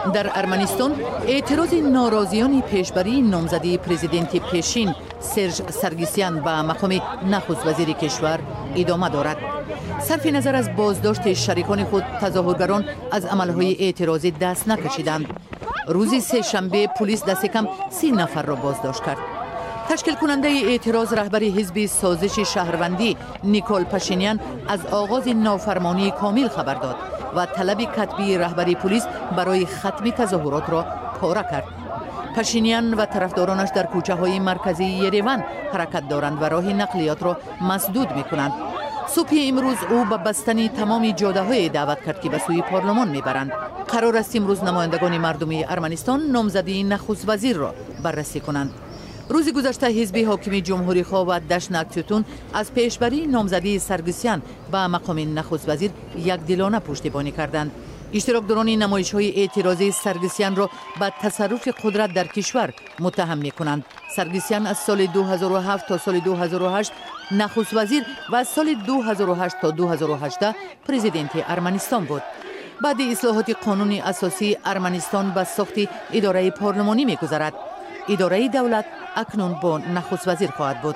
Дар Арманистон эътирози норозиёни пешбарии номзадии президенти пешин Серж Саргисян ба мақоми нахуствазири кишвар идома дорад. Сарфи назар аз боздошти шарикони худ, тазоҳургарон аз амалҳои эътирозӣ даст накашиданд. Рӯзи сешанбе пулис дасти кам 30 нафарро боздошт кард. Ташкилкунандаи эътироз, раҳбари ҳизби Созиши шаҳрвандӣ Никол Пашинян, аз оғози нофармонии комил хабар дод ва талаби катбии раҳбари пулис барои хатми тазоҳуротро пора кард. Пашинян ва тарафдоронаш дар кӯчаҳои марказии Ереван ҳаракат доранд ва роҳи нақлиётро масдуд мекунанд. Субҳи имрӯз ӯ ба бастани тамоми ҷодаҳое даъват кард, ки ба сӯи парлумон мебаранд. Қарор аст, имрӯз намояндагони мардумии Арманистон номзадии нахуствазирро баррасӣ кунанд. Рӯзи гузашта ҳизби ҳокими Ҷумҳурихоҳ ва Дашнакцутун аз пешбарии номзадии Саргисян ба мақоми нахуствазир якдилона пуштибонӣ карданд. Иштирокдорони намоишҳои эътирозии Саргисянро ба тасарруфи қудрат дар кишвар муттаҳам мекунанд. Саргисян аз соли 2007 то соли 2008 нахуствазир ва аз соли 2008 то 2018 президенти Арманистон буд. Баъди ислоҳоти қонуни асосӣ Арманистон ба сохти идораи парлумонӣ мегузарад. Идораи давлат акнун бо нахуствазир хоҳад буд.